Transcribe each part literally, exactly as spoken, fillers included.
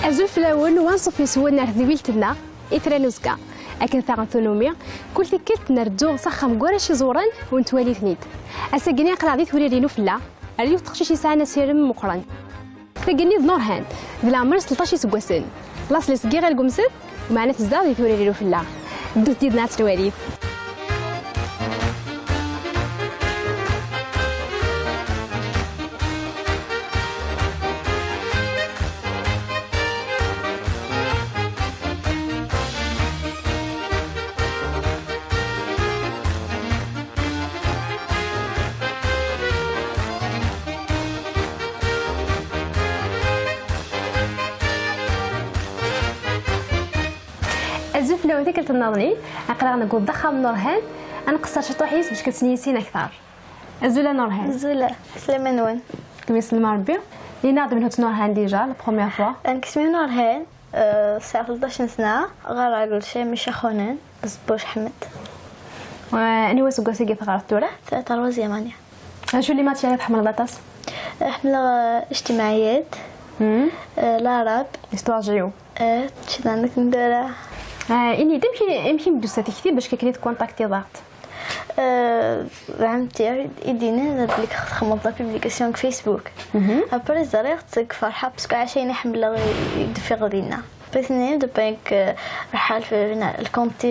Azul fell-awen, wa anṣuf yes-wen ar tedwilt-nneɣ, Itran n uzekka. Akken taɣen tunumi, kul tikkelt nerǧu s axxam n warrac iẓuren u nettwali-ten-id. Ass-agi-nni aql-aɣ di Twirir n Ufella, ar yiwet teqcict yesɛan asirem meqqren. Tagi-nni d Nurhan, d leɛmer-is tleṭṭac iseggasen. Laṣel-is seg Iɣil Gumsed, meɛna tezdeɣ di Twirir n Ufella. Ddut yid-neɣ ad tt-nwali. Azul fell-awen tikkelt nniḍen. Aql-aɣ newweḍ-d axxam n Nurhan, ad nqeṣṣer ciṭuḥ yis bac ad tt-nissin akteṛ. Azul a Nurhan. Azul, slama-nwen. Kem yesselma Rebbi. Ini-aɣ-d menhu-tt Nurhan déjà, la première fois. Nekk isem-iw Nurhan, euh, sɛiɣ tleṭṭac n sna, ɣɣareɣ deg licée Michel Rounen, Zebbuj Ḥmed. Wa, aniwa aseggas agi teɣɣareḍ tura? Troisième année. Acu les matières i tḥemmleḍ aṭas? Ḥemmleɣ, euh, الاجتماعيات, Mhm. Euh, l'arabe. Histoire géo. Eh, kečč d amek n dara. Ah, ini-d, amek i, amek i m-d-tusa tekti bac akken i tkuntaktiḍ-aɣ-d? Eh, ɛemti i d-yennan belli txedmeḍ la publication deg Facebook. Mhm. Après ẓriɣ-tt deg Ferḥa, parce que ɛac ayen i ḥemmleɣ i, i d-ufiɣ dinna. Après tenna-yi-d belli, eh, Ferḥa, le compte,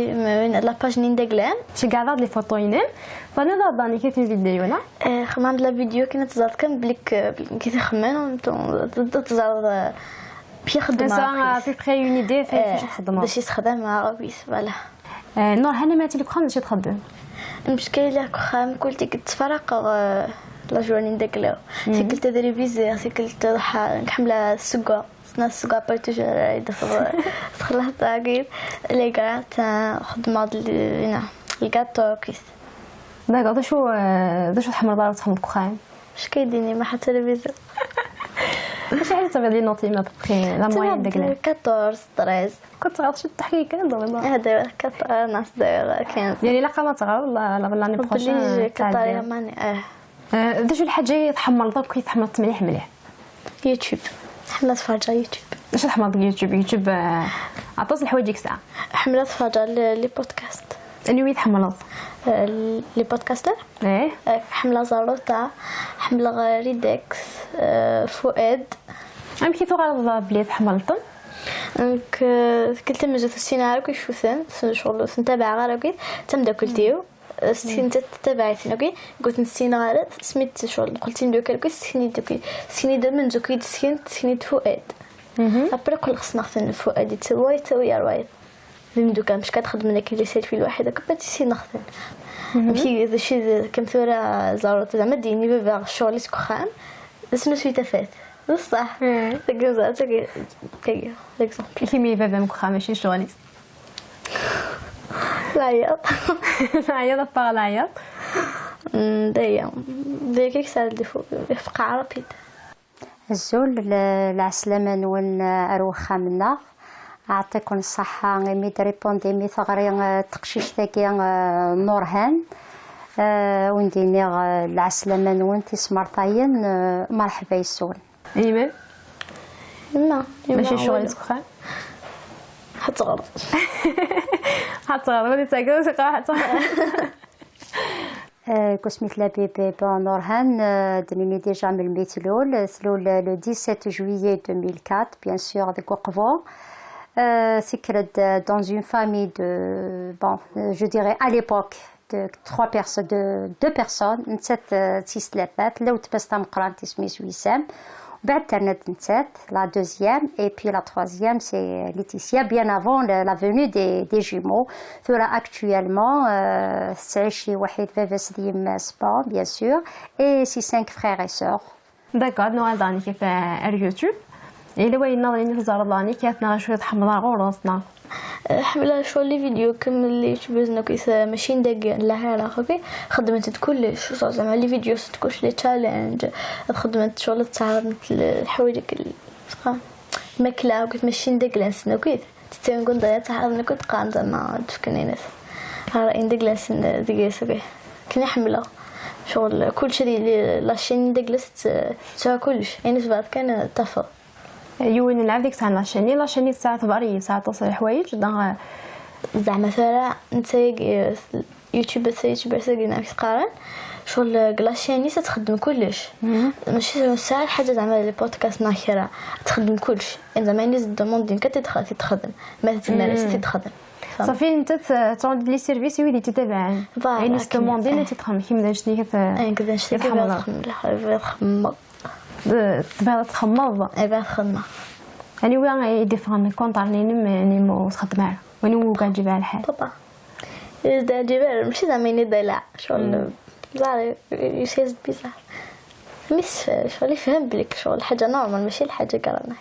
la page-nni n Daglam. Tceggɛeḍ-aɣ-d les photos-inem, terniḍ-aɣ-d anik i tizli d-yuna. Eh, xedmeɣ-d la vidéo kan ad teẓreḍ kan belli, eh, belli txemmem, ad teẓreḍ, eh, Puis xeddmeɣ. Ass-a, à peu près une idée, f-, eh, f-, acu txeddmeḍ? D acu i txeddmeḍ, oui, voilà. Eh, Nurhan, ma tili deg uxxam, d acu i txeddem? Mecka yella deg uxxam, kul tikkelt ttfaraqeɣ, eh, la journée n daglaw. Mhm. Tikkelt ad réviser, tikkelt ad ḥ-, nḥemmel ad ssewweɣ. Sna ssewweɣ, après toujours, eh, ad d-tafeḍ, txelleḍ tagi, les grattes, eh, xeddmeɣ-d l-, ina, lgaṭu, akkit. D'accord, d acu, eh, d acu tḥemmleḍ ara txedmeḍ deg uxxam? Acu k-id-ini, ma ḥatta la vision. Acḥal i tettawiḍ les notes-im, à peu près, la moyenne deg la? Quatorze, treize. Kont teɣreḍ ciṭ taḥkayt kan, d wala? Ah, d'ailleurs, quatorze, nas, d'ailleurs, quinze. Yeɛni, ilaq ma teɣreḍ, la, la, l'année prochaine, obligé, quatorze, eh. Eh, d acu lḥaǧa i tḥemmleḍ akk, i tḥemmleḍ mliḥ, mliḥ? YouTube. Ḥemmleɣ ad ttferǧeɣ YouTube. D acu tḥemmleḍ deg YouTube? YouTube, eh, aṭas n leḥwayeǧ i yesɛa. Ḥemmleɣ ad ttferǧeɣ les, les podcasts. Anwa i tḥemmleḍ? Eh, les podcasteurs? Eh? Eh, ḥemmleɣ Zaruta, ḥemmleɣ, eh, Ridex, eh, Fuad. Amek i tuɣaleḍ belli tḥemmleḍ-ten? Donc, eh, tikkelt tamenzut ur ssineɣ ara akk icuten, s-, ccɣel ur ten-tabaɛeɣ ara akk, d tameddakelt-iw. Eh, s-, mm, tettabaɛ-iten akk, ur ten-ssineɣ ara, asmi d-, ccɣel neqqel d timeddukal akk, tesken-iyi-d akk, tesken-iyi-d amenzu akk, tesken-, tesken-iyi-d Fuad. Mhm. Après, qqleɣ ssneɣ-ten, Fuad yettawi, yettawi ṛwayeḍ. D imeddukal, mecka ad xedmen akken les selfies lwaḥid akk, pas ici neɣten. Mhm. Amek i, d acu i d, kem tura Zaruta, zeɛma d-yini baba ccɣel-is deg uxxam, d asnusu i tafat. D ṣṣeḥ. Mhm. Tagi, tagi, tagi, l'exemple. Kimi baba-m deg uxxam, mačči ccɣel-is? Leɛyaḍ. Leɛyaḍ, à part leɛyaḍ. Mm, d aya. D aya kan i yesɛa le défaut, ifeqɛeɛ rapide. Azul, l-, lɛeslama-nwen ar wexxam-nneɣ. Ɛṭiken ṣṣeḥḥa imi d-ripundem i teɣri, eh, teqcict-agi, eh, Nurhan. Eh, wen-d-iniɣ, eh, lɛeslama-nwen, tismertayen, eh, merḥba yes-wen. Iman? Yemma, yemma, mačči ccɣel wala. Deg uxxam? Ḥad teɣreḍ. Ḥad teɣreḍ, wali tagi, ur teqra, ḥad teɣreḍ. Euh, deg wasmi tella bébé, bon, Nurhan, euh, d-nini déjà melmi tlul, tlul le dix-sept juillet deux mille quatre, bien sûr, deg Uqbu. Euh, tekker-d, euh, dans une famille de, bon, euh, je dirais à l'époque, de trois personnes, de deux personnes, nettat, euh, d tis tlata, tella weltma-s tameqqrant, isem-is Wissam. Mbeɛd terna-d nettat, la deuxième, et puis la troisième, c'est Laetitia, bien avant le- la venue des, des jumeaux. Tura, actuellement, euh, tettɛici weḥd baba-s d yemma-s, bon, bien sûr, et ses cinq frères et sœurs. D'accord, nuɣal daɣen kif ar YouTube. Yella wayen nniḍen i teẓreḍ daɣen i kat neɣ cwiṭ ḥemmleɣ ɣur-s neɣ? Ḥemmleɣ ccɣel les vidéos kemmel les youtubers-nni akk, mačči n dagi n lɛiraq akk, xeddment-d kullec, zeɛma les vidéos d kullec, les challenges, ad xeddment ccɣel ad ttɛerḍent l- lḥwayeǧ akk, lmakla akk, mačči n dagi n-nsen akk. Tettawin-d anda ara ttɛerḍen akk, qqaren-d ama d-fken-ines. Ara indeg lassen deg-s akk. Akken i ḥemmleɣ. Ccɣel kullec ad yili la chaîne indeg la tett- tesɛa kullec. Ayen tebɣiḍ kan tafeḍ. Yiwen n lɛebd i yesɛan la chaîne, la chaîne tesɛa teḍfer-iyi, tesɛa aṭas n leḥwayeǧ, dɣa. Zeɛma tura netta-agi, youtube, youtubers-agi neɣ qqaren, ccɣel deg la chaîne-is ad txeddem kullec. Mačči tesɛa lḥaǧa zeɛma les podcasts neɣ kra, ad txeddem kullec. Zeɛma ayen i s-d-demandin kan ad t-id-, ad t-id-texdem. Ma tezmer ad t-id-texdem. Ṣafi, netta t- tettɛudd les services i wid yettabaɛen. Voilà, ayen i s-demandin ad t-id-texdem. Kemm d annect-nni i t- Nekk d annect-i ad txemmleḍ. Bɣiɣ ad xemmleɣ, bɣiɣ ad xemmeɣ. Eh, bɣiɣ ad xemmeɣ. Anwa i d-iffɣen contre-nni-inem, yani, ma ur txeddem ara? Win ur k-yeɛǧib ara lḥal? Papa. Ur s-d-yeɛǧib ara, mačči zeɛma ini dalaɛ. Ccɣel, bizarre, yusa-as-d bizarre. Mi s-, ccɣel yefhem belli ccɣel lḥaǧa normal, mačči lḥaǧa grave.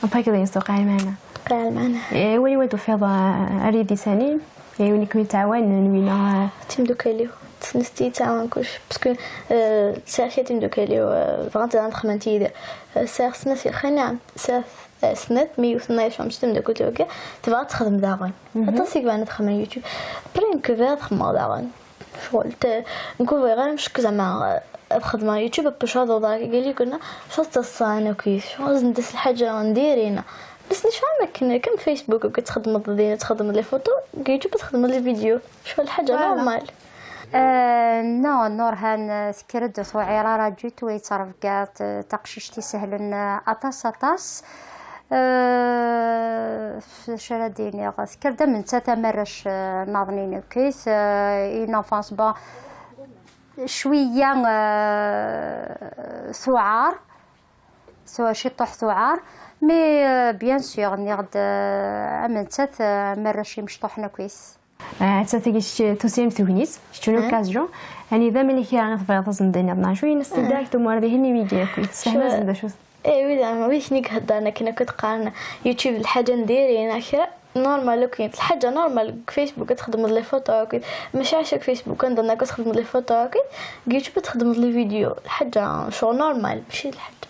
Enfin, kra yesduqay lmeɛna. Qay lmeɛna. Eh, win i tufiḍ, eh, ar idisanin, eh, win i kem-yettɛawanen, win, eh, timeddukal-iw. Snat i yettɛawan kullec. Parce que, eh, sɛiɣ kra timeddukal-iw, eh, bɣant ad xedment yid-i. Eh, sɛiɣ snat, xi nɛam, sɛiɣ, eh, snat, mi yiwet nna yecɣel mačči d tameddakelt-iw akka, tebɣa ad texdem daɣen. Aṭas i yebɣan ad xedmen YouTube. Après, nekk bɣiɣ ad xedmeɣ daɣen. Ccɣel, te-, nekk ur bɣiɣ ara mecku zeɛma, eh, ad xedmeɣ YouTube, après ad awḍeɣ akka, gali kunna, ccɣel d taṣṣan akkit, ccɣel ad as-d-tas lḥaǧa n diri-nna. Bes necfa am akken, comme Facebook, akka txedmeḍ din, txedmeḍ les photos, deg YouTube txedmeḍ les vidéos, ccɣel lḥaǧa normal. Euh, non, Nurhan, euh, tekker-d ur tewɛir ara du tout, ay ttrebga, t- taqcict isehlen, euh, aṭas, aṭas. Euh, f- acu ara d-iniɣ, tekker-d am nettat am arrac, euh, nnaḍnin akkit, euh, une enfance, bon, cwiya, euh, tuɛar, tu- ciṭuḥ tuɛar, mais, euh, bien sûr, nniɣ-d, euh, am nettat, euh, am arrac imecṭuḥen akkit. Ah, atta tagi kečč tusimt tegnit, kečč une occasion. Anida ma yella kra i tebɣiḍ ad sen-d-tiniḍ neɣ acu, ini-as-t direct, umar dihin i wigi akk. Tessehmazem d acu. Eh, wid, wid akken i iheddren akken akk i d-qqaren YouTube d lḥaǧa n diri neɣ kra, normal akk, d lḥaǧa normal deg Facebook ad txedmeḍ les photos akk, mačči ɛac deg Facebook anda akk ad txedmeḍ les photos akk, deg YouTube ad txedmeḍ les vidéos, lḥaǧa ccɣel normal, mačči d lḥaǧa.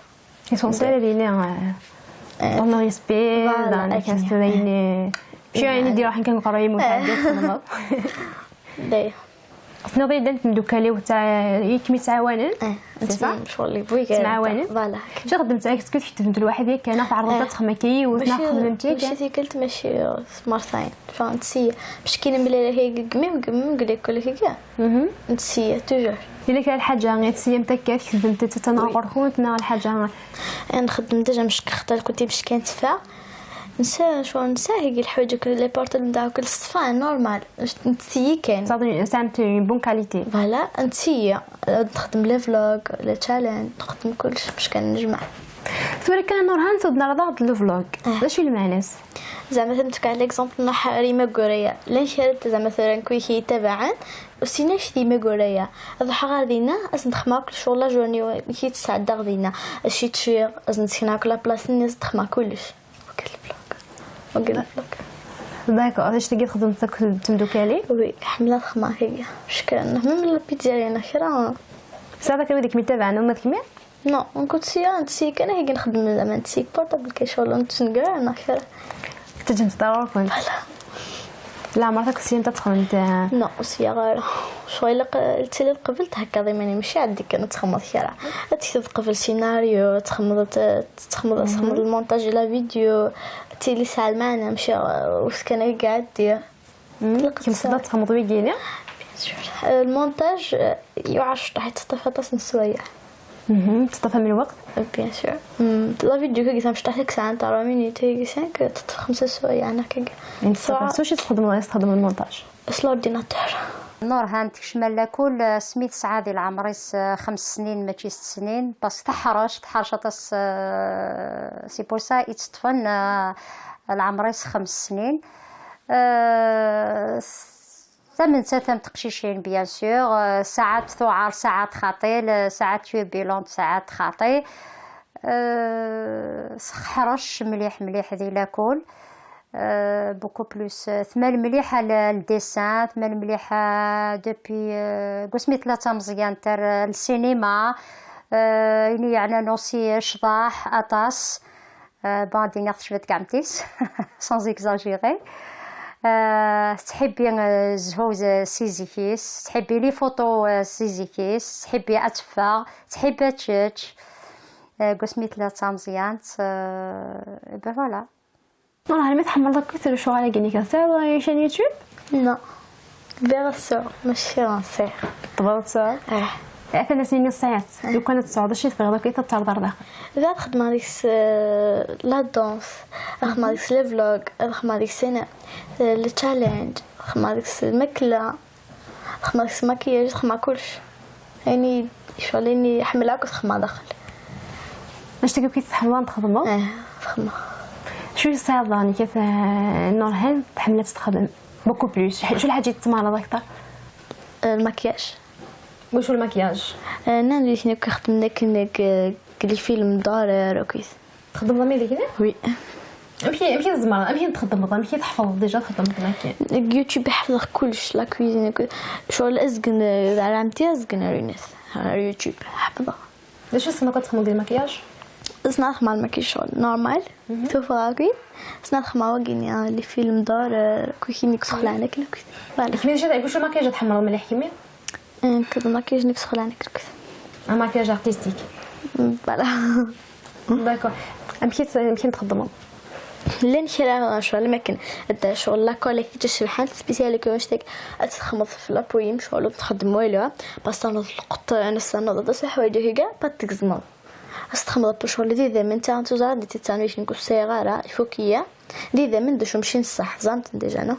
L'essentiel ad yili, euh, dans le respect, voilà, dans la akken. Question, d ayen, mačči ayen i d-iruḥen kan ɣer yiwen uḥad ad txedmeḍ. Day. Tniḍ yellan temdukal-iw ta- i kem-yettɛawanen? Eh, c'est ça? Ttmɛawanen? Voilà. Acu xeddmemt, akken tkettbemt lwaḥid yakan, neɣ tɛerḍemt ad texdem akka yiwet, neɣ txedmemt yakan? Mačči tikkelt, mačči, uh, s mertayen. Enfin, ntseyya. Parce que nemlal akka deg même, même deg l'école akka. Ntseyya, toujours. Yella kra lḥaǧa i tseyyamt akka, tkettbemt-tt neɣ ɣur-kent, neɣ lḥaǧa? Eh, nxeddem déjà mecki xaṭer kunti mecki nteffeɣ. Nsa, ccɣel nsa, higi lḥwayeǧ akk, les portables nteɣ akk, c'est normal. Ntseyya kan. Tesɛamt une bonne qualité. Voilà, ntseyya. Ad nxeddem les vlogs, les challenges, nxeddem kullec bac kan nejmeɛ. Tura kan a Nurhan, tura nerḍa-d le vlog. D acu i lmeɛna-s? Zeɛma ad m-fkeɣ l'exemple n ḥarim aguraya. Llan kra zeɛma tura nekk i yi-itabaɛen, ur ssinen acu d imaguraya. Ad ruḥeɣ ɣer dinna, ad sen-d-xedmeɣ akk ccɣel la journée i yi-tesɛeddaɣ dinna. Acu i ččiɣ, ad sen-d-sekneɣ akk la place-nni, ad sen-d-xedmeɣ kullec. Wagi le vlog. Wagi le vlog. D'accord, d acu tagi txedmeḍ akk d temdukal-ik? Oui, ḥemmleɣ ad xedmeɣ kagi. Ckan, même la pizzeria neɣ kra. Tesɛiḍ akk wid i kem-itabaɛen uma d kemmi? Non, on coûte si, un si kan, higi nxeddem zeɛma si portable kay ccɣel, ur nettenger ara neɣ kra. Teǧǧemt-tt ɣur-kent? Voilà. Leɛmer akk tessinemt ad txedmemt, euh? Non, ur syiɣ ara. Ccɣel ilaq, tili tqebleḍ thekkaḍ iman-im, mačči ɛeddi kan ad txedmeḍ kra. Ad tekteḍ qbel scénario, ad txedmeḍ, ad txedmeḍ, ad txedmeḍ le montage de la vidéo, ad tili tesɛa lmeɛna, mačči, euh, ur s kan ad iɛeddi. Kemm tessneḍ ad txedmeḍ wigi-nni? Bien sûr. Euh, le montage, euh, yuɛer ciṭuḥ, yettaṭṭaf aṭas n sswayeɛ. Mhm, teṭṭef am lweqt. Bien sûr. La vidéo-agi tamecṭaḥt i yesɛan trois minutes, i cinq, teṭṭef xemsa swayeɛ neɣ akka. Teṭṭef. S wacu i txeddmeḍ, i txeddmeḍ lmontaj? S l'ordinateur. Nurhan tekcem lakul asmi tesɛa di leɛmer-is xems snin, mačči sett snin, parce que teḥrec, teḥrec aṭas, c'est pour ça i tt-ṭṭfen leɛmer-is xems snin. Tamensat am teqcicin, bien sûr, saɛat tuɛer, saɛat xaṭi, saɛat turbulente, saɛat xaṭi. Teḥrec mliḥ mliḥ di lakul. Beaucoup plus, tmal mliḥ le dessin, tmal mliḥ depuis, deg wasmi tella d tameẓyant ar le cinéma. Ini yeɛnan aussi ccḍeḥ aṭas. Bon, ad iniɣ tecba-d tɛemti-s, sans exagérer. Tettḥibbi zzhu si zik-is, tettḥibbi les photos si zik-is, tettḥibbi ad teffeɣ, tettḥibbi ad tečč. Deg wasmi tella d tameẓyant, ben voilà. Nurhan, ma tḥemmleḍ akk lecɣal-agi-inek, tesɛiḍ une chaîne YouTube? Non. Bien sûr, mačči ɣer sɛiɣ. Tebɣiḍ ad tesɛuḍ? Atan ass-nni tesɛiḍ-tt. Lukan ad tesɛuḍ, acu i tebɣiḍ akk ad terreḍ ar daxel? Ad xedmeɣ deg-s la danse, ad xedmeɣ deg-s les vlogs, ad xedmeɣ deg-s le challenge, ad xedmeɣ deg-s lmakla. Xedmeɣ deg-s maquillage, xedmeɣ kullec. Ayen i ccɣel ayen i ḥemmleɣ akk xedmeɣ daxel. Annect-agi akk i tḥemmleḍ ad txedmeḍ? Ih, xedmeɣ. Acu i tesɛiḍ daɣen akka, Nurhan, tḥemmel ad tt-texdem beaucoup plus? Acu lḥaǧa i tettmaleḍ akteṛ? Lmakyaj. Wacu lmakyaj? Nnan di kni akk ixeddmen akken deg les films d'horreur akkit. Txeddmeḍ am ideg-nni? Oui. Amek i, amek i tzemreḍ, amek i txeddmeḍ, amek i tḥefḍeḍ déjà txeddmeḍ makken? Deg YouTube i ḥefḍeɣ kullec, la cuisine, kull-, ccɣel azgen, d ɛlamti azgen ar unit, ar YouTube, ḥefḍeɣ. D acu tessneḍ ad txedmeḍ deg lmakyaj? Ssneɣ ad xedmeɣ lmakyaj ccɣel normal, tuffɣa akkit, ssneɣ ad xedmeɣ wagini, les films d'horreur, kukin i yessexlaɛen akken akkit. Voilà. Kemmi d acu, d acu lmakyaj i tḥemmleḍ mliḥ kemmi? Nekk d lmakyaj-nni i yessexlaɛen akken akkit. Un maquillage artistique. Voilà. D'accord. Amek i t-, amek i txeddmeḍ? Llan kra ccɣel am akken ad ccɣel la colle-agi tacebḥant spécial i kra ad texdmeḍ f la peau-im ccɣel ur txeddem walu, parce que tnuḍ lqeṭṭan, tnuḍ aṭas n leḥwayeǧ akka, pas tegzmeḍ. Ad s-texdmeḍ ccɣel d idammen, ta n tuẓra di tittan ur sɛiɣ ara, ifuk-iyi. D idammen d acu mačči n ṣṣeḥ, ẓran-ten déjà, non?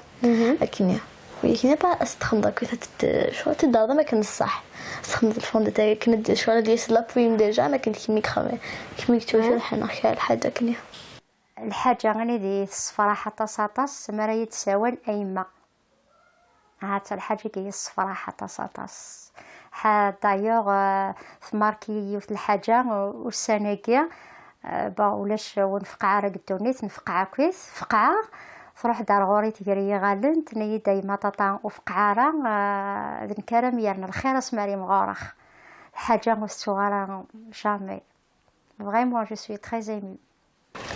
Akken i. Wi kna pa ad s-texdmeḍ akk, ad t-, ccɣel ad t-id-terreḍ am akken n ṣṣeḥ. Ad s-texdmeḍ lfond de teint akken ad ccɣel ad yas la peau-im déjà, am akken d kemm i yexdem, kemm i yettwacebḥen neɣ kra lḥaǧa akken i. Lḥaǧa ini di tessefraḥ aṭas aṭas mi ara yi-d-tsawal a yemma. Ahat lḥaǧa-agi yessefraḥ aṭas aṭas. Ḥa d'ailleurs, euh, tmarki-yi yiwet lḥaǧa u-, ussan-agi, euh, bon, ulac ur nfeqeɛ ara deg ddunit, nfeqeɛ akkit, feqɛeɣ, truḥ-d ar ɣur-i tger-iyi iɣallen, tenna-yi-d a yemma ṭaṭa ur feqeɛ ara, euh, d nekk ara m-yerren lxir asmi ara imɣureɣ. Lḥaǧa ur tettuɣ ara jamais. Vraiment, je suis très émue.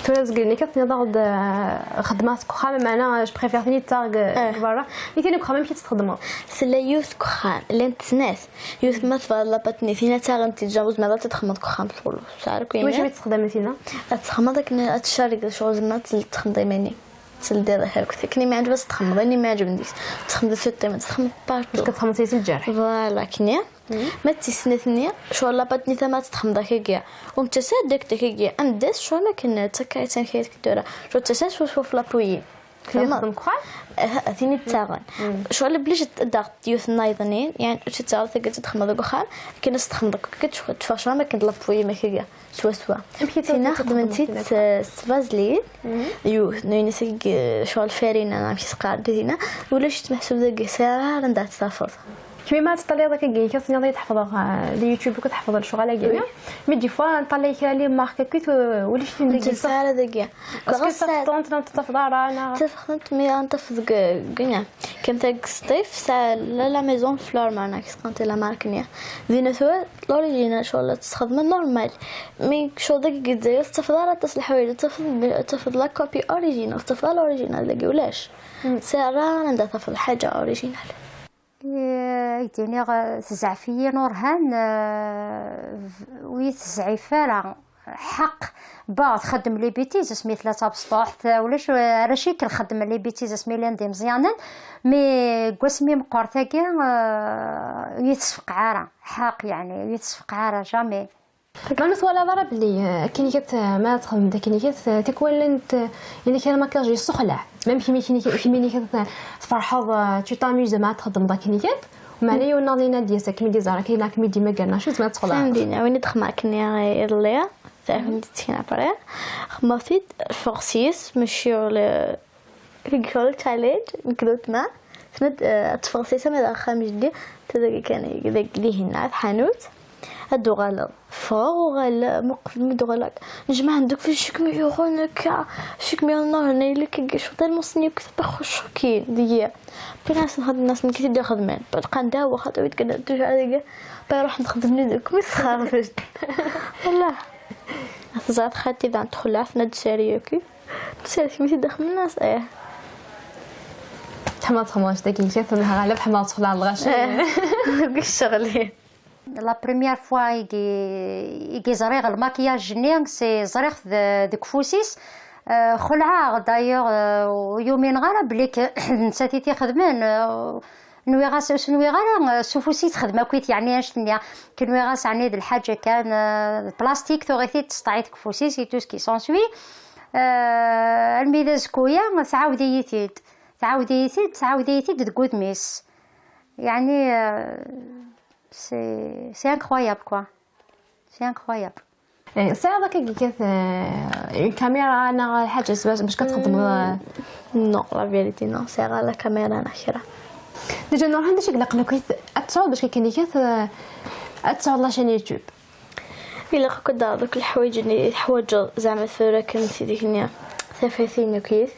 Tura zgelni kan tenniḍ-aɣ-d, eh, xeddmeɣ seg uxxam, meɛna, eh, je préfère tini d taɣ deg berra. I tini deg uxxam amek i tt-txedmeḍ? Tella yiwet deg uxxam, llant snat. Yiwet ma tebɣa la pâte-nni, tina ttaɣent-tt déjà, ur tezmireḍ ad tt-txedmeḍ deg uxxam ccɣel. Tesɛa akk. Iwacu i tt-txedmem tina? Ad txedmeḍ akken ad tcerrgeḍ ccɣel, zemreḍ ad tt-txedmeḍ iman-im. Ad teldiḍ aḥerkut akken i m-iɛǧeb, ad s-txedmeḍ ayen i m-iɛǧben deg-s. Ad txedmeḍ tiṭṭiwin, ad txedmeḍ partout. Ad txedmeḍ s lǧerḥ. Voilà, akken. Ma d tis snat-nni, ccɣel la pâte-nni tama ad tt-texdmeḍ akkagi. Ur nettas ara direct akkagi. Am das, ccɣel akken d takka i ttankayet tura. Ccɣel tettas ara swaswa f la peau-im. Tini txedmeḍ deg uxxam? Aha, tini ttaɣen. Ccɣel obligé ad d-taɣeḍ yiwet nniḍen, yeɛni ur tt-tettaɣeḍ tagi ad tt-texdmeḍ deg uxxam, akken ad tt-texdmeḍ akk, teffeɣ ccɣel akken d la peau-im akkagi. Swaswa. Amek i tina xedmen-tt-id s, s vaseline. Yiwet n ayen i seg ccɣel farina, amek i s-qqaren di tina. Ulac-itt meḥsub deg, sɛiɣ ara anda ad tt-tafeḍ. Kemmi ma teṭṭalliḍ akka deg yikas, tenniḍ-iyi tḥefḍeḍ, eh, di YouTube akk tḥefḍeḍ lecɣal-agi. Mi d-yeffeɣ neṭṭallay kra les marques akkit, ulac-iten deg yikas. Ur tt-sɛiɣ ara dagi. Est-ce que ça tente, ur tt-tafeḍ ara, neɣ? Tafeḍ, mi ara tafeḍ deg, deg, Kem tagi s ṭṭif, tesɛa la, la maison Flormar, neɣ kis qant la marque-nni. Dina tura, l'original, ccɣel ad tt-txedmeḍ normal. Mi ccɣel dagi deg Lezzayer, ur tettafeḍ ara aṭas n leḥwayeǧ, ad tafeḍ, ad tafeḍ la copie original, ur tettafeḍ ara l'original dagi, ulac. Sɛiɣ ara anda tafeḍ lḥaǧa original. Eh, ay d-iniɣ, eh, tezɛef-iyi Nurhan, eh, ur yi-tezɛif ara. Ḥaq, ba, txeddem les bêtises, asmi tella d tabesṭuḥt, ulac, eh, arrac-ik xeddmen les bêtises asmi llan d imeẓyanen, mais deg wasmi meqqer tagi, eh, ur yi-tesfeqeɛ ara. Ḥaq, yeɛni, ur yi-tesfeqeɛ ara, jamais. Ma ur twalaḍ ara belli, eh, akken igat, eh, ma txedmeḍ akken igat, eh, tikwal llant, eh, yella kra maquillage yessexlaɛ. Même kemmi, kemmi, kemmi igat, eh, tferḥeḍ, eh, tu t'amuses ma txedmeḍ akken igat. Meɛna yiwen naḍ yenna-d yes, akken i d-yeẓra, akken i d-yemmager, neɣ cus ma txelɛeḍ. Xemmeɣ-t-id, xemmeɣ-t-id, mačči ur li-, Deg College College, nekk d weltma, tenna-d, eh, ad teffɣeḍ s isem ar axxam jeddi, tadagi kan, deg, dihin, ar tḥanut, ad d-uɣaleḍ. Ffɣeɣ, uɣal, muqel mi d-uɣaleɣ. Nejmaɛ-d akk fi ccek mi yuɣen akka, ccek mi yuɣen, nehṛen, yella akka, tellement s-nni akk tebba xuccukin deg-i. Puis nnas nxeddem, nnas nekk i t-id-ixedmen. Bad qan dawa, xaṭi, wid kan, tuja deg-i. Puis ruḥ nxeddem-nni d akk, mi txerbeǧ. Wallah. Teẓriḍ xaṭi, dan txelɛet, tenna-d sari akk. Sers mi t-id-axem nnas, eh. Tḥemmleḍ txemmeḍ dagi, kif tenha ɣalib, tḥemmleḍ txelɛeḍ lɣaci. Eh. Deg ccɣel-i. La première fois i yi-, i yi-ẓriɣ lmakiyaj-nni, c'est ẓriɣ-t d-, deg ufus-is. Eh, xelɛeɣ, d'ailleurs, eh, ur yumineɣ ara belli k-, d nettat i t-ixedmen, eh, Nwiɣ-as, ur s-nwiɣ ara, eh, s ufus i texdem akkit, yeɛni, annect-nni. Nwiɣ-as, ɛni d lḥaǧa kan, eh, d plastik, tuɣ-it-id, tesṭeɛ-it deg ufus-is, et tout ce qui s'ensuit. Eh, almi d azekka-ya, tɛawed-iyi-t-id. Tɛawed-iyi-t-id, tɛawed-iyi-t-id deg wudem-is. Yeɛni, eh, c'est, c'est incroyable, quoi. C'est incroyable. Eh, tesɛiḍ akka kan, eh, une caméra neɣ lḥaǧa s-, bac, bac ad txedmeḍ, eh? Non, la vérité, non. Sɛiɣ la caméra neɣ kra. Déjà, Nurhan, d acu i ilaqen akk ad tesɛuḍ bac akken ikat, eh, ad tesɛuḍ la chaîne YouTube? Ilaq akk ad d-taɣeḍ akk leḥwayeǧ-nni i teḥwaǧeḍ, zeɛma tura kan tidikni, tafatin akkit.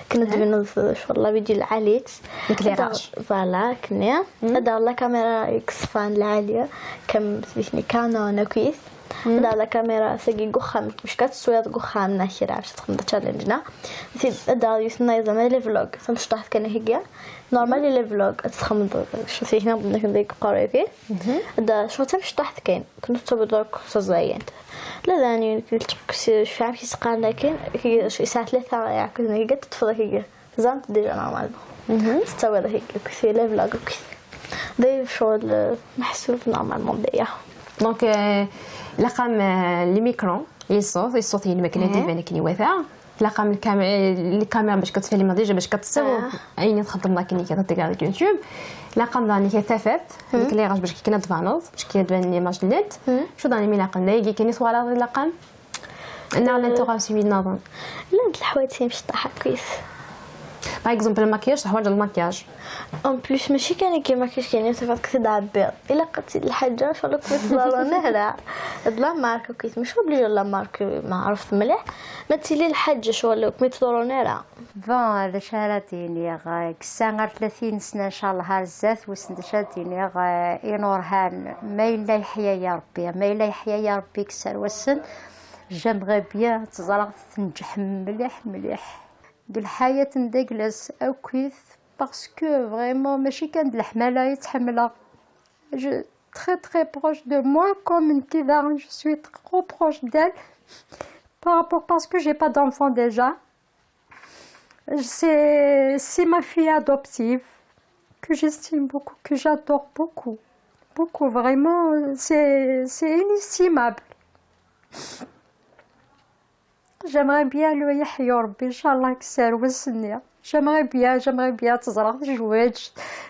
Akken ad d-tbaneḍ, ccɣel, la vidéo lɛali-tt. Nekk d iɣac. Voilà, akken. Ad d-taɣeḍ la caméra yeṣfan lɛali, comme tidikni Canon akkit. Ad d-taɣeḍ la caméra tagi deg uxxam, bac ad teswiḍ deg uxxam neɣ kra, bac ad txedmeḍ challenge neɣ. Ad d-taɣeḍ yiwet nniḍen, les vlogs, tamecṭuḥt kan heggi. Normal, les vlogs, ad txedmeḍ, cɣel, tidikni deg uqerruy akkit. Ad d-taɣeḍ cɣel tamecṭuḥt kan. Knu tabudruk s ẓayent. La, la, ni, cfam ki sqan lakin, ki, yesɛa tlata yeɛkuden, ki teṭṭfeḍ, ki, teẓramt déjà normalement. Tettawiḍ, ki, ki, les vlogs, ki. Day ccɣel, eh, meḥsub normalement déjà. Donc, euh, laqam, euh, les micros, i ṣṣut, i ṣṣut-inem akken ad d-iban akken iwata. Laqam lkam-, lkamera bac ad tfilmeḍ déjà, bac ad tessiwḍeḍ ayen i txeddmeḍ akken i tga deg YouTube. Laqam daɣen tafat, l'éclairage bac akken ad tbaneḍ, bac akken ad tban l'image n net. Acu daɣen i m-ilaqen? D ayagi kan i twalaḍ ilaqen? Neɣ llant tuɣasin nniḍen? Llant leḥwayeǧ timecṭaḥ akkit. Par exemple, lmakiyaj, teḥwaǧeḍ lmakiyaj. En plus, mačči kan akka lmakiyaj kan, tafat ad t-id-tɛebbiḍ. Ilaq ad tt-id lḥaǧa, ccɣel ur kem-ttḍurrun ara. D la marque akkit, mačči obligé la marque, ma ɛreft mliḥ. Ma tili lḥaǧa, ccɣel ur kem-ttḍurrun ara. Bon, d acu ara d-iniɣ? Deg ssaɛa ar tlatin sna, ncallah, ar zdat, wissen d acu ara d-iniɣ, eh, i Nurhan, ma yella yeḥya ya Rebbi, ma yella yeḥya ya Rebbi, kkes ar wassen, j'aimerais bien ad tt-ẓreɣ tenǧeḥ mliḥ, mliḥ. Deg lḥayat n daglas akkit, parce que vraiment, mačči kan d leḥmala i tt-ḥemmleɣ. Je, très, très proche de moi, comme n tida, je suis trop proche d'elle, par rapport, parce que j'ai pas d'enfant déjà. C'est, c'est ma fille adoptive, que j'estime beaucoup, que j'adore beaucoup. Beaucoup, vraiment, c'est, c'est inestimable. J'aimerais bien lu yeḥyu Rebbi, ncallah, kkes ar wass-nni. J'aimerais bien, j'aimerais bien ad tt-ẓreɣ tezweǧ.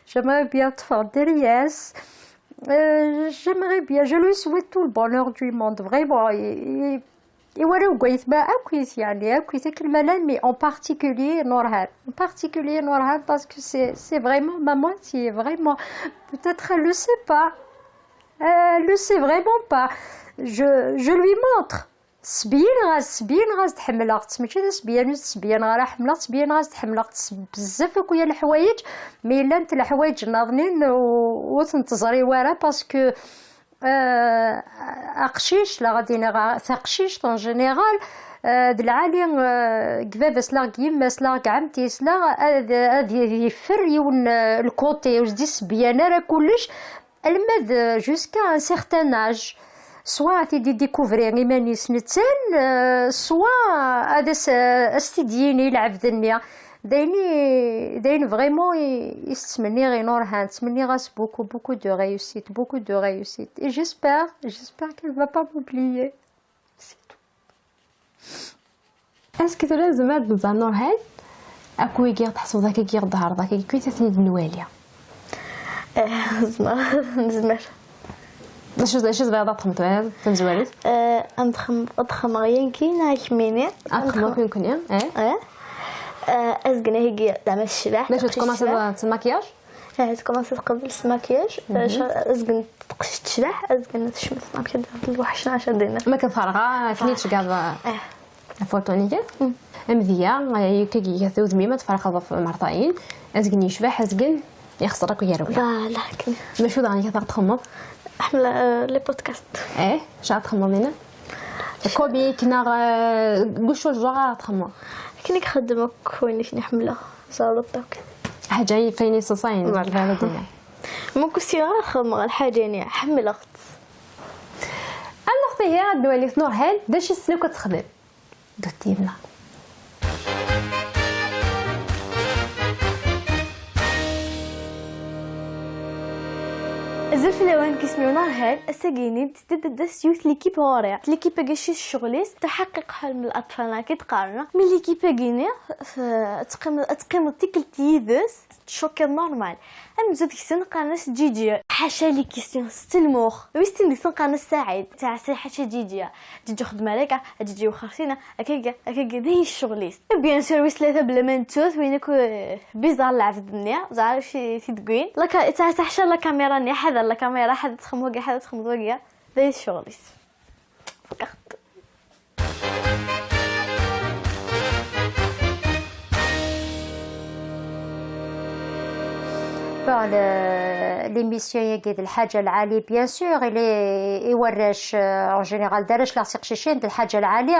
J'aimerais bien ad teffeɣ derrière. Euh, j'aimerais bien, je lui souhaite tout le bonheur du monde, vraiment. Et, et, et voilà, akkit, mais akkit, yeɛni, akkit, akken ma llan, mais en particulier Nurhan. En particulier Nurhan, parce que c'est, c'est vraiment ma moitié, vraiment. Peut-être elle le sait pas. Euh, elle le sait vraiment pas. Je, je lui montre. Sbeyyineɣ-as, sbeyyineɣ-as-d ḥemmleɣ-tt, mačči d asbeyyan ur s-sbeyyaneɣ ara ḥemmleɣ-tt, sbeyyineɣ-as-d ḥemmleɣ-tt s bezzaf akk ya leḥwayeǧ, mi llant leḥwayeǧ nniḍnin u-, ur tent-teẓri wara, parce que, euh, aqcic, la ɣad iniɣ, taqcict en général, euh, d lɛali, euh, deg baba-s, la deg yemma-s, la deg ɛemti-s, la ad, ad yeffer yiwen, euh, lkuṭi, ur s-d-isebeyyan ara kullec, alma d, euh, jusqu'à un certain âge, soit ad t-id-idikuvri iman-is nettan, euh, soit ad as-, euh, as-t-id-yini lɛebd-nni. D ayen i, d ayen vraiment i, i s-ttmenniɣ i Nurhan. Ttmenniɣ-as beaucoup, beaucoup de réussite, beaucoup de réussite. Et j'espère, j'espère qu'elle va pas m'oublier. C'est tout. Est-ce que tura nezmer ad nẓer Nurhan? Akk wigi tḥesbeḍ akka i ɣ-d-tɛerḍeḍ akka, kif ad ten-id-nwali? Eh, nezmer, nezmer. D acu, d acu tebɣiḍ ad txedmeḍ tura tamezwarut? Eh, ad nxem-, ad xedmeɣ yanki neɣ kemmini. Ad txedmeḍ akk nekkni, eh? Eh. Eh, azgen ahigi, zeɛma tecbeḥ, d acu, taqcict tecbeḥ. Tkumaṣiḍ s lmakyaj? Eh, tkumaṣiḍ qbel s lmakyaj. Mhm. Eh, ca-, azgen teqcict tecbeḥ, azgen tecmet lmakyaj, d lweḥc neɣ acu dinna. Ma kan tferɣa, akken i tceggeḍ. Eh. Afuṛṭu-nni kan? Mm. Amedya, eh, akka iga tudmi ma tferqeḍ ɣef mertayen, azgen yecbeḥ, azgen ixẓer akk gar wiyaḍ. Voilà, akken. D acu daɣen i txedmeḍ? Ḥemmleɣ, eh, les podcasts. Eh, acu ara txedmeḍ dinna? Comique neɣ, eh, deg wacu, genre ara txedmeḍ? Akken i ixeddem akk wayen i ḥemmleɣ, ẓerreḍ akk. Ḥaǧa i fayen iṣeṣayen, voilà. Voilà, dinna. Ma kusiɣ ara xedmeɣ lḥaǧa-nni, ḥemmleɣ-tt. Alors, ihi, ad nwali Nurhan, d acu i tessen akk ad texdem? Ddut yid-neɣ. Azul fell-awen, nekk isem-iw Nurhan, ass-agi-nni tebda-d yiwet l'équipe ɣur-i. L'équipe-agi acu ccɣel-is, تحقيق حلم الأطفال كي تقارن. Mais l'équipe-agi-nni, eh, teqqim-, teqqimeḍ tikkelt yid-s, tcukkeḍ normal. Amzun deg-sen qqaren-as Ǧiǧi. Ḥaca les questions, s lmux. Wis tin deg-sen qqaren-as Saɛid. Ttɛassa ḥaca Ǧiǧi. Ǧiǧi xdem ara akka, Ǧiǧi wexxer sina, akka, akka, akka, d ayen ccɣel-is. Et bien sûr, wis tlata bla ma nettu-t, win akk, eh, bizar lɛebd-nni, ẓer acu i t-id-wwin. La ka-, ttɛassa ḥaca la caméra-nni, ḥader la caméra, ḥader txedmeḍ wagi, ḥader txedmeḍ wagi. D ayen ccɣel-is. Fukkeɣ-t. Bon, le-, l'émission-agi d lḥaǧa lɛali, bien sûr, il est, i warrac, euh, en général, d arrac la tiqcicin, d lḥaǧa lɛali.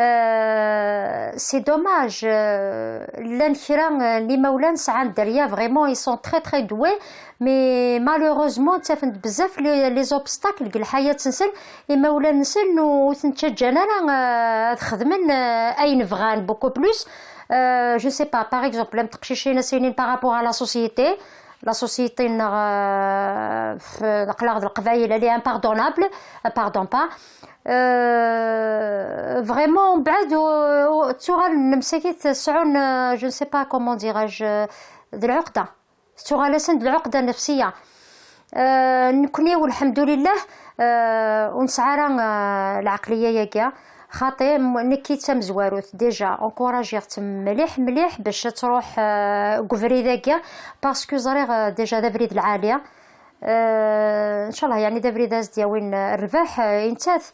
Euh, c'est dommage, euh, llan kra, euh, n imawlan sɛan dderya, vraiment, ils sont très, très doués, mais malheureusement, ttafen-d bzaf les, les obstacles deg lḥayat-nsen, imawlan-nsen ur ten-ttaǧǧan ara, euh, ad xedmen, euh, ayen bɣan, beaucoup plus. Euh, je sais pas, par exemple, am teqcicin a s-inin par rapport à la société, la société-nneɣ, euh, f-, aql-aɣ d Leqbayel, elle est impardonnable, euh, pardon pas. Euh, vraiment, mbeɛd, u-, u-, ttuɣalen msakit sɛun, euh, je ne sais pas comment dirais-je, euh, d lɛuqda. Tettuɣal-asen d lɛuqda nnefsiya. Euh, nekni, welḥemdulillah, euh, ur nesɛi ara, euh, lɛeqliya-yagi. Xaṭi, m-, nekki d tamezwarut, déjà, encouragiɣ-tt mliḥ, mliḥ bac ad truḥ, euh, deg ubrid-agi, parce que ẓriɣ, euh, déjà d abrid lɛali. Euh, ncallah, yeɛni d abrid ad as-d-yawin, euh, rrbeḥ, euh, i nettat.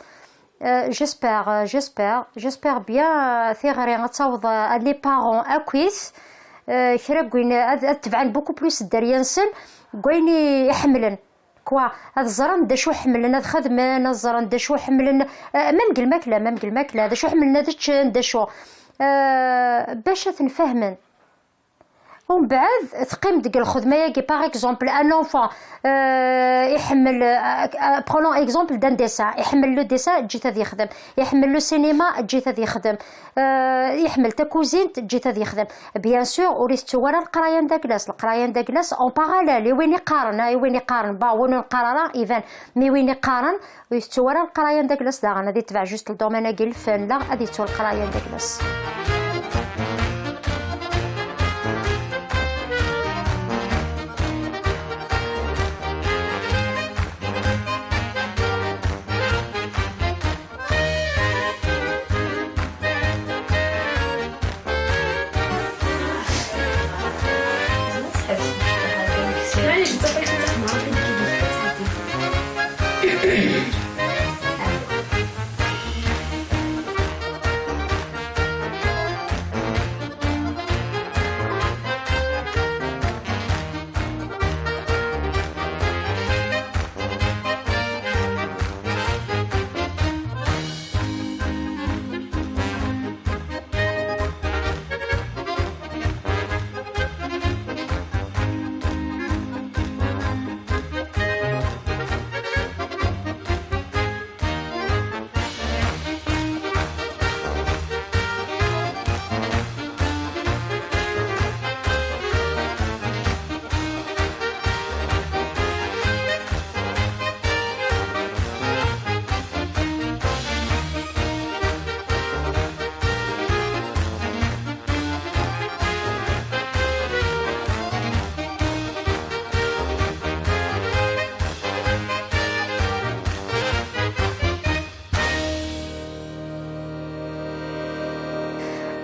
Euh, j'espère, euh, j'espère, j'espère bien, euh, tiɣri ad taweḍ, euh, à les parents akkit, euh, kra n wayen, ad, ad tebɛen beaucoup plus dderya-nsen deg wayen i ḥemmlen. Quoi, ad ẓren d acu ḥemmlen ad xedmen, ad ẓren d acu ḥemmlen, euh, même deg lmakla, même deg lmakla, d acu ḥemmlen ad ččen, d acu, euh, bac ad ten-fahmen. Umbeɛd teqqim deg lxedma-yagi, par exemple, un enfant, euh, iḥemmel, euh, euh, prenons exemple d'un dessin, iḥemmel le dessin, ǧǧet ad yexdem, iḥemmel le cinéma, ǧǧet ad yexdem, euh, iḥemmel takuzint, ǧǧet ad yexdem. Bien sûr, ur itettu ara leqraya n daglas, leqraya n daglas en parallèle, i win iqqaren, ah, i win iqqaren, ba, win ur neqqar ara, iban, mi win iqqaren, ur yettu ara leqraya n daglas daɣen, ad itbeɛ juste le domaine-agi n lfen, la, ad yettu leqraya n daglas.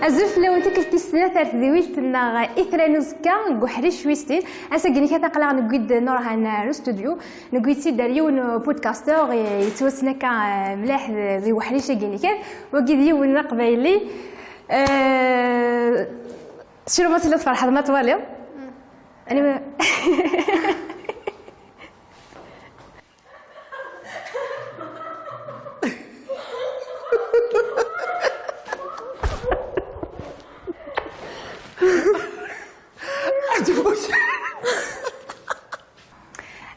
Azul fell-awen, tikkelt tis snat ar tdiwilt-nneɣ Itran Uzekka deg uḥric wis sin. Ass-agi-nni kan aql-aɣ newwi-d Nurhan ar ustudyu, newwi-t-id ar yiwen n podcaster yettwassen akka, eh, mliḥ di uḥric-agi-nni kan. Wagi d yiwen n aqbayli. Eh, Siru ma telliḍ tferḥeḍ ma twaliḍ. Anyway.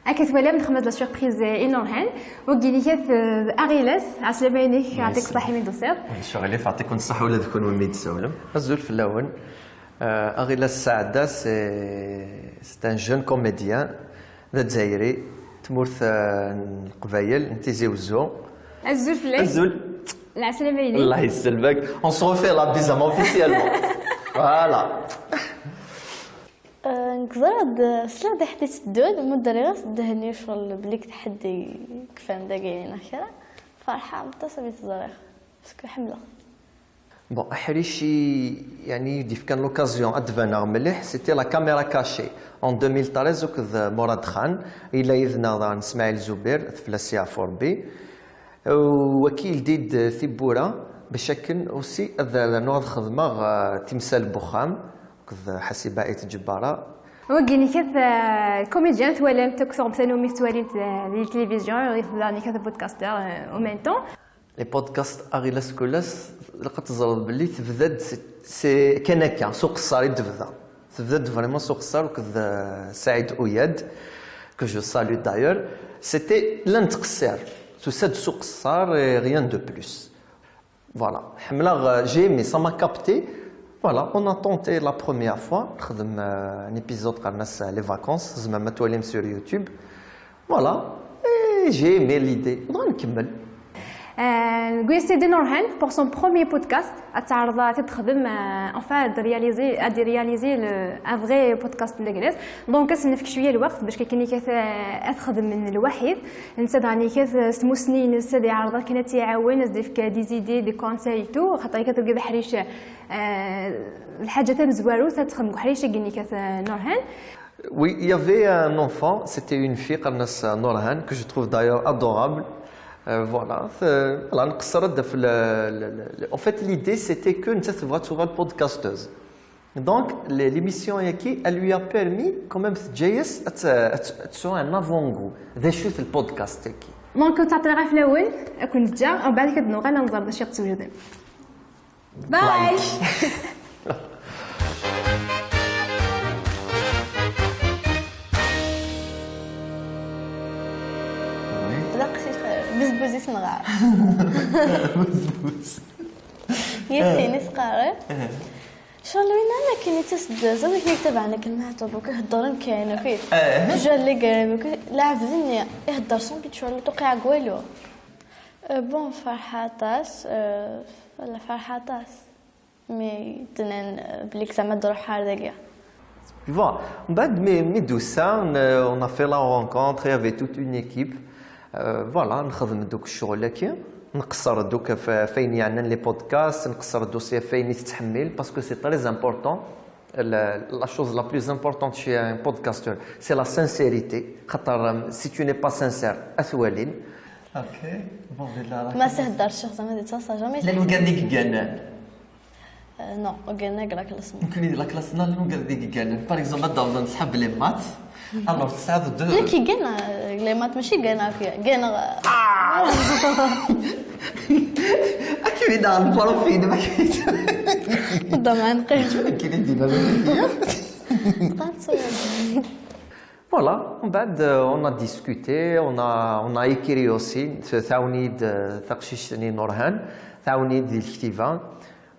Akka twalam, nexdem-as la surprise i Nurhan. Wagi-nni kan, eh, Aɣilas, ɛeslama-inek, merci. Yeɛṭik ṣṣeḥ imi d-tusiḍ. Ccɣel-if, yeɛṭikum ṣṣeḥ ula d kenwi mi d-tsawlem. Azul fell-awen. Euh, Aɣilas Saɛda, c'est, c'est un jeune comédien d Azzayri, tmurt, euh, n Leqbayel, n Tizi Wezzu. Azul fell-ak. Azul. Lɛeslama-inek. Allah yesselmek. On se refait la bise officiellement. Voilà. Euh, nekk ẓriɣ-d, sliɣ-d i ḥedd itteddun, ma ddreɣ-as ddehni ccɣel belli tḥeddi kfan dagi neɣ kra. Ferḥeɣ aṭas mi t-ẓriɣ, parce que ḥemmleɣ. Bon, aḥric i, yeɛni, i d-yefkan l'occasion ad d-baneɣ mliḥ, c'était la caméra cachée. En deux mille treize, akked Murad Khan, yella yid-neɣ daɣen Smaɛil Zubir, ad t-yeɛfu Rebbi. Waki yeldi-d tiwwura, bac akken aussi ad rnuɣ ad xedmeɣ, euh, timsal n wexxam, akked Ḥasiba Ayt Ǧebbara. Wagi-nni kan, euh, comédien twalam-t akk, tuɣem tanumi tettwalim-t, euh, di télévision, daɣen kan podcaster, euh, en même temps. Les podcasts Aɣilas Kulas, ilaq ad teẓreḍ belli tebda-d, c'est, c'est kan akka, s uqeṣṣer i d-tebda. Tebda-d vraiment s uqeṣṣer akked, euh, Saïd Ouyad, que je salue d'ailleurs. C'était, la nettqeṣṣir. Tusa-d s uqeṣṣer et rien de plus. Voilà. Ḥemmleɣ, euh, j'ai aimé, ça m'a capté. Voilà, on a tenté la première fois. Nexdem, euh, un épisode qqaren-as, euh, les vacances. Tzemrem ad twalim sur YouTube. Voilà. Et j'ai aimé l'idée. Bɣa nkemmel. Euh, Guyas Sidi Nurhan, pour son premier podcast, ad teɛreḍ ad t-texdem, euh, enfin, ad réaliser, ad réaliser le, un vrai podcast n Leglise. Donc, ad s-nefk cwiya n lweqt, bac akken ad, ad texdem lwaḥid. Netta daɣen ikat s tmussni-ines, ad iɛreḍ akken ad tt-iɛawen, ad s-d-ifk des idées, des conseils et tout, xaṭer ikat deg uḥric, euh, lḥaǧa tamezwarut ad texdem deg uḥric-agi-nni ikat, euh, Nurhan. Oui, il y avait un enfant, c'était une fille, qqaren-as Nurhan, que je trouve d'ailleurs adorable. Euh, voilà, euh, voilà, nqeṣṣer-d ɣef le, le, le, le, en fait, l'idée, c'était que nettat tebɣa ad tuɣal podcasteuse. Donc, le, l'émission-agi, elle lui a permis, quand même, teǧǧa-yas ad t-, ad t-, ad tesɛu un avant-goût. D acu-t le podcast-agi? Donc, ur ttɛeṭṭileɣ ara fell-awen, ad ken-ǧǧeɣ, umbeɛd ad nuɣal ad nẓer d acu i ɣ-d-tewwidem. Bye. D aqcic, buzbuz i s-nɣar. Buzbuz. Yis-sin i s-qqaren. Ccɣel win am akken ittas-d, ẓad akken i tabaɛen akken meɛṭub, akk heddren kan, akk. Tujal les grèves, akk. Lɛebd-nni ihedder sans but, ccɣel ur tewqiɛ deg walu. Euh, bon, ferḥeɣ aṭas, euh, wala, ferḥeɣ aṭas. Mi d-nnan, euh, belli zeɛma ad d-ruḥeɣ ar dagi. Bon, mbeɛd mi, mi d-tusa, n-, on a fait la rencontre, il y avait toute une équipe. Euh, voilà, nexdem-d akk ccɣel-agi. Nqeṣṣer-d akk ɣef, ɣef wayen yeɛnan les podcasts, nqeṣṣer-d aussi ɣef wayen i tettḥemmil, parce que c'est très important. La, la chose la plus importante chez un podcasteur, c'est la sincérité. Xaṭer, euh, si tu n'es pas sincère, ad t-walin. Ok. Bon, d la, la... Ma s-ihedder ccix, zeɛma d-yettaṣṣa, jamais. Llan wigad i yegganen. Euh, non, ur gganen ara deg la classe. Nekkni di la classe-nneɣ llan wigad i yegganen. Par exemple, ad d-awḍen ṣṣḥab les maths. Alors, tesɛiḍ deux. Nekk gganeɣ, euh, les maths, mačči gganeɣ akk, gganeɣ, euh, ah. Akken i d-aɣen le prof-inem, akken i d-, ḍamɛen qim. Akken i d-yenna le prof-inem. Voilà, mbeɛd, euh, on a discuté, on a, on a écrit aussi, t-, tɛawen-iyi-d, euh, taqcict-nni Nurhan, tɛawen-iyi-d di lektiba.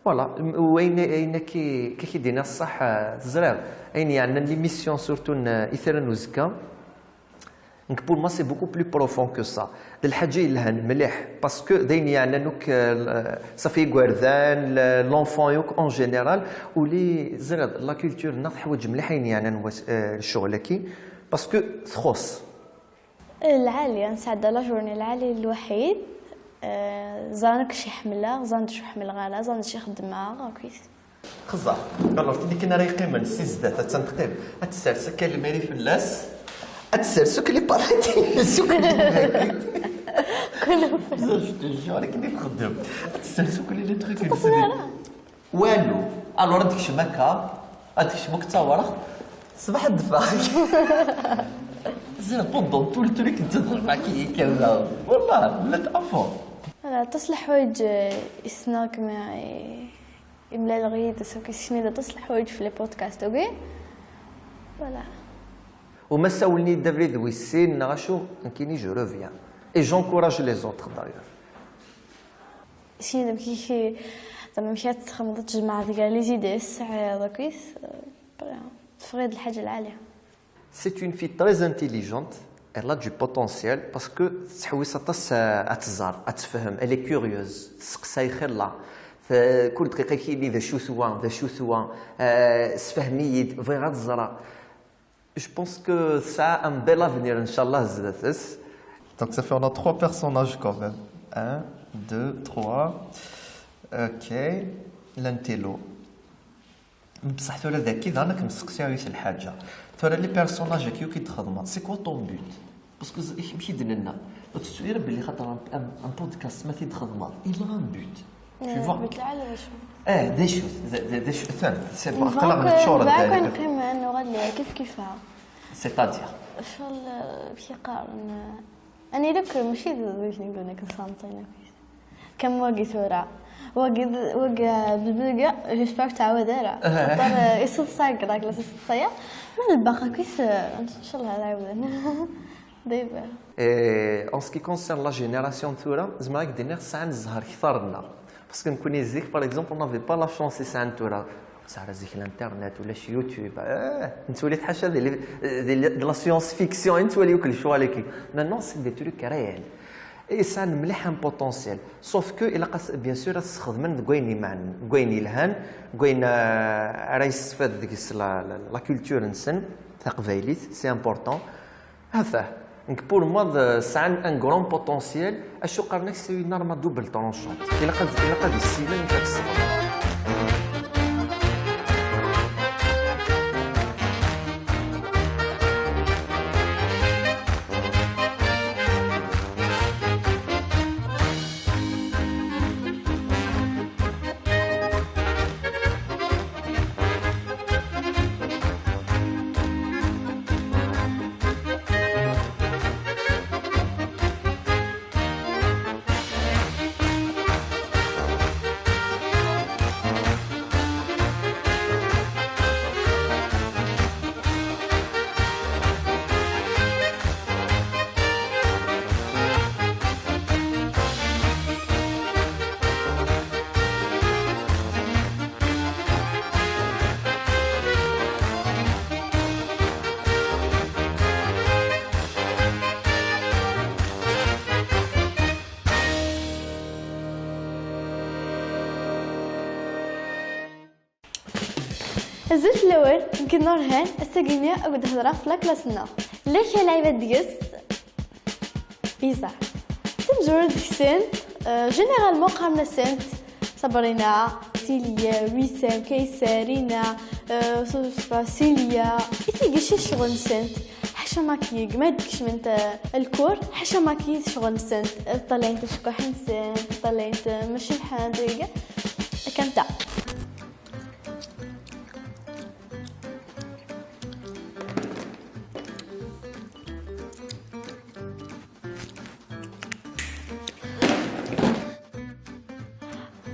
Voilà, m-, wayen, ayen akka, akka i d-iniɣ ṣṣeḥ, euh, teẓriḍ, ayen yeɛnan l'émission surtout n, euh, Itran Uzekka, nekk pour moi c'est beaucoup plus profond que ça. D lḥaǧa yelhan mliḥ, parce que d ayen yeɛnan akk, euh, ṣafi igerdan, l-, l'enfant yakk en général, uli, teẓriḍ, la culture-nneɣ teḥwaǧ mliḥ ayen yeɛnan was-, euh, ccɣel-agi, parce que txuṣṣ. Lɛali, nesɛedda la journée lɛali lwaḥid. Euh, ẓran akk acu ḥemmleɣ, ẓran d acu ḥemmleɣ ara, ẓran d acu xeddmeɣ, akkit. Xẓer. Alors, tili kan ara yeqqimen si zdat, attan teqqim. Ad tessers akka lemri fell-as. Ad tessers akk les pareils, akk les trucs. Je te jure, akken i txeddem. Ad tessers akk les trucs. Walu. Alors, ad tekcem akka, ad tekcem akk d tawerɣt. Ṣbeḥ ad d-teffeɣ. Ziɣ pendant tout le truc, nettat tɣelq-iyi kan da. Wallah, la tafeḍ. Voilà, aṭas n leḥwayeǧ, eh, i ssneɣ kem i, i mlaleɣ yid-s, akk yessekcem-d aṭas n leḥwayeǧ f les podcasts, ok? Voilà. Uma sawlen-iyi-d abrid wis sin neɣ acu, nekkini je reviens. Et j'encourage les autres d'ailleurs. Sin amek i, zɛma amek ad txedmeḍ, ad tjemɛeḍ gar les idées tesɛiḍ akkit, après, teffeɣ-d lḥaǧa lɛali. C'est une fille très intelligente, elle a du potentiel parce que tettḥewwis aṭas, euh, ad tẓer, ad tefhem, elle est curieuse, tesseqsay xilla. Te-, kul dqiqa yili d acu-t wa, d acu-t wa, euh, sefhem-iyi-d, bɣiɣ ad ẓreɣ. Je pense que ça a un bel avenir, inchallah, zdat-s. Donc ça fait, on a trois personnages quand même. Un, deux, trois. Ok. L'intello. Bṣeḥ tura daki daɣen ad kem-sseqsiɣ yiwet n lḥaǧa. Tura les personnages akk i d-txedmeḍ, c'est quoi ton but? Parce que z-, amek i d-nenna, ur tettu ara belli xaṭer un, un, un podcast ma t-id-txedmeḍ, il a un but. Tu vois? But lɛali d acu? Eh, d acu, d, d, d acu, atan, c'est bon, aql-aɣ netčur d, neqqim, nuɣal kif kifa. C'est-à-dire? Ccɣel, eh, amek i qqaren, eh, aniluk mačči d, d akken i yeggan akken samṭin akk. Kam wagi tura. Wagi d, wagi, eh, d, d, d, j'espère ur tettɛawad ara. Xaṭer, eh, iseḍsa deg la classe iseḍsa-ya. Ma d lbaq akk-is, eh, inchallah ad ɛawden. Dayba. Et en ce qui concerne la génération tura, zemreɣ ad k-d-iniɣ sɛan zzher kter-nneɣ. Parce que nekkni zik, par exemple, on n'avait pas la chance i sɛan tura. Ur tesɛi ara zik l'internet, ulac YouTube. Eh, nettwali-t ḥaca di, di, di la science-fiction i nettwali akk lecɣal-agi. Maintenant, c'est des trucs réels. Et sɛan mliḥ un potentiel. Sauf que ilaq, bien sûr, ad t-sxedmen deg wayen imeɛnen, deg wayen yelhan, deg wayen, euh, ara yessefad deg-s la, la, la culture-nsen taqbaylit, c'est important. Atah, nekk pour moi d-, sɛan un grand potentiel, acu qqaren-ak, c'est une arme à double tranchant. Ilaq ad, ilaq ad issinen amek ad t-sxedmen. Azul fell-awen, nekk d Nurhan, ass-agi-nni akked hedreɣ f la classe-nneɣ. Llan kra n lɛibad deg-s, yeẓra. Tamezwarut deg-sent, euh, généralement qqaren-asent Sabrina, Silya, Wissam, Kaysa, Rina, euh, Silya. I tigi acu ccɣel-nsent? Ḥaca maquillage, ma d-kecment, euh, lkur, ḥaca maquillage ccɣel-nsent. Ṭṭalɛent acekkuḥ-nsent, ṭṭalɛent, euh, ma cebbḥent, akka am ta.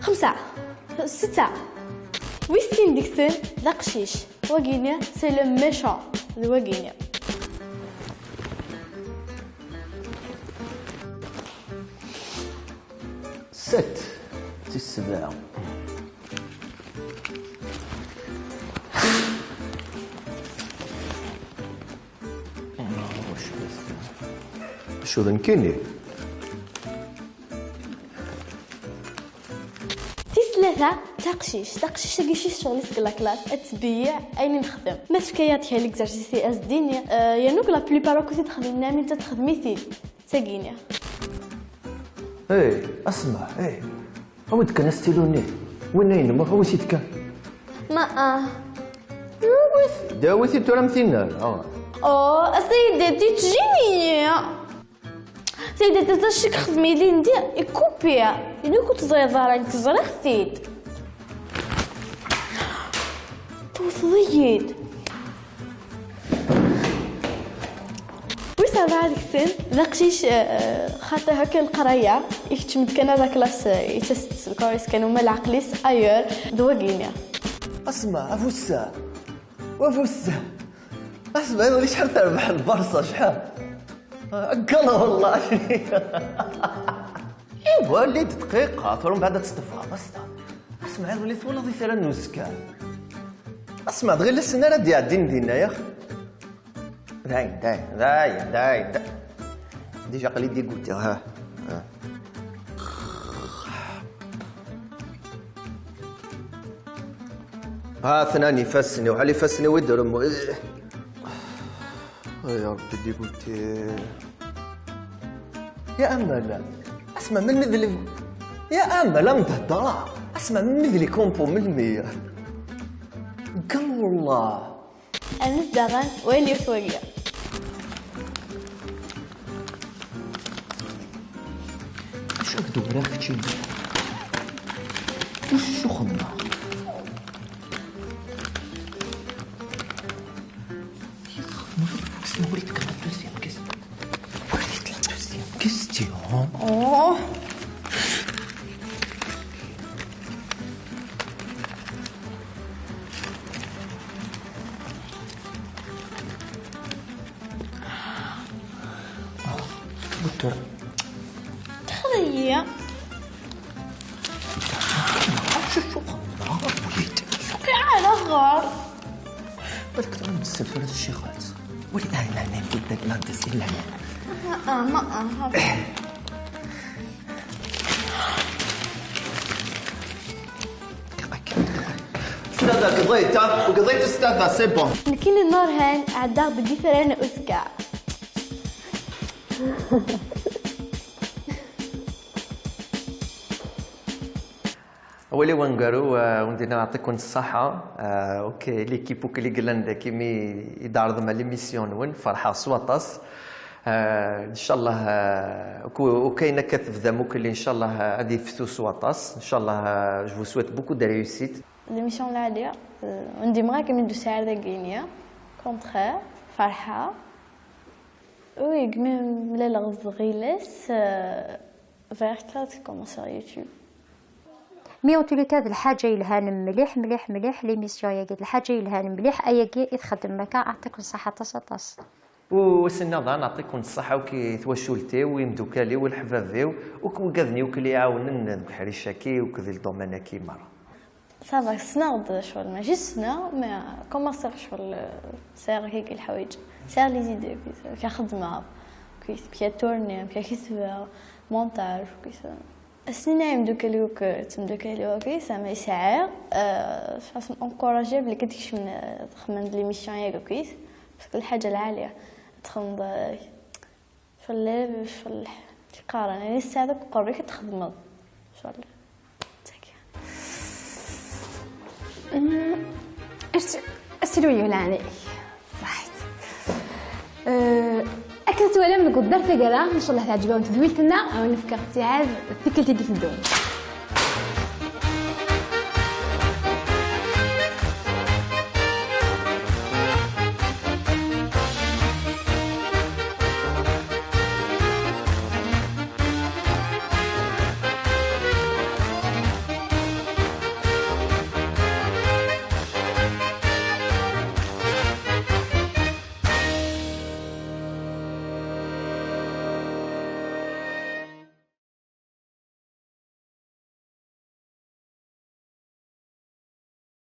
Xemsa, setta. Wis sin deg-sen d aqcic. Wagini, c'est le méchant. D wagini. Sept. Tis sebɛa. Acu d nekkini? Tis tlata, taqcict. Taqcict-agi, ccɣel-is deg la classe, ad tbeyyeɛ ayen i nexdem. Ma tefka-yaɣ-d kra n l'exercice i as-d-tini, euh, yernu que la plupart akk i t-id-xedmen, nnan-iyi-d ad texdem-it-id. D tagini. Hey, asma, hey. Awi-d kan astilu-nni. Winna-inem, awi-t-id kan. Ma ah. Dawit, dawit i tura mtina. Oh, a Sayyidat, yettjini. Sayyidat, tacik xdem ilindi, ikupi. Ini ur teẓriḍ ara, nekk ẓriɣ-t-id. Tewteḍ-iyi-d. Wis rebɛa deg-sen, d aqcic, eh, xaṭi akka leqraya, ikeččem-d kan ar la classe, eh, ittas-d seg ukaris kan, uma leɛqel-is ailleurs, d wagini. Asma, a bu sser. Wa bu sser. Asma, iḍelli acḥal terbeḥ lbarṣa, acḥal? Akka la والله. Iwa, lli-d dqiqa, tura mbeɛd ad teṭṭfeḍ, basta. Asma, iḍelli twalaḍ itran n uzekka. Asma, dɣi lassen ara d-iɛeddin dinna, yax? Dayen, dayen, dayen, dayen, dayen. Déjà aql-i dégoûté, ha. Ha. Ha, tnan ifassen-iw, ḥal ifassen-iw i d-remmu. Ay Ṛebbi, dégoûté. Ya Amal, asma melmi d li-, ya Amal, am d-heddreɣ. Asma melmi d les compos, melmi? Ggal wallah. Amek daɣen, wali ur twali. Acu ak-d-uriɣ keččini? Acu xemmeɣ? Qu'est-ce que vous voulez que la deuxième question? Vous voulez que la deuxième question? Oh. Très bien. شو شو خمرة وليد؟ شو كي على غار؟ بالك ترى نسلفر الشيخات. ولي آه لا لا قلت لك لا تسأل لا لا. آه، آه، ما، آه، آه. استاذة قضيت، ها؟ وقضيت استاذة، c'est bon. Nekkini d Nurhan, ɛeddaɣ deg yitran uzekka. Awal-iw aneggaru, eh, wen-d-iniɣ yeɛṭiken ṣṣeḥḥa. Eh, ok, l'équipe akk i yellan dagi mi i d-tɛerḍem l'émission-nwen, ferḥeɣ s waṭas. Eh, ncallah, eh, akk, akk ayen akka tebdam akk, ncallah, eh, ad yeftu s waṭas. Ncallah, eh, je vous souhaite beaucoup de réussite. L'émission lɛali, eh, ur ndimeɣ ara kem-id-usiɣ ar dagi-ni. Contraire, ferḥeɣ. Oui, mi mlaleɣ d Ɣilas, eh, bɣiɣ kan ad commencer YouTube. Mais en tous les cas, d lḥaǧa yelhan mliḥ, mliḥ, mliḥ, l'émission-agi, d lḥaǧa yelhan mliḥ, ayagi i txeddmem akka, yeɛṭiken ṣṣeḥḥa aṭas, aṭas. U ass-nniḍen, yeɛṭiken ṣṣeḥḥa akk i twacult-iw, i imeddukal-iw, i leḥbab-iw, akk wigad-nni akk i yi-iɛawnen deg uḥric-agi, akk di le domaine-agi merra. Ça va, ssneɣ-d ccɣel, mačči ssneɣ, mais commencer ccɣel, sɛiɣ kiki lḥawayeǧ, sɛiɣ les idées, kif xeddmeɣ, kif, kif tourner, kif kitbeɣ, montage, kif. Ass-nni imeddukal-iw akk, temddukal-iw akk, ça ma yesɛiɣ, euh, façon encourager belli ad kecmen, euh, xedmen l'émission-agi akk, parce que lḥaǧa lɛali, txedmeḍ, euh, Fell-, fell-, qqaren, yani tesɛiḍ akk uqerru-k ad txedmeḍ. Ncallah. Tagi. Mm, est-, est-ce que you learn? Right. Euh, akken twalam deg uddar taggara, ncallah teɛǧeb-awen tedwilt-nneɣ, ad wen-nefk ttiɛad tikkelt i d-iteddun.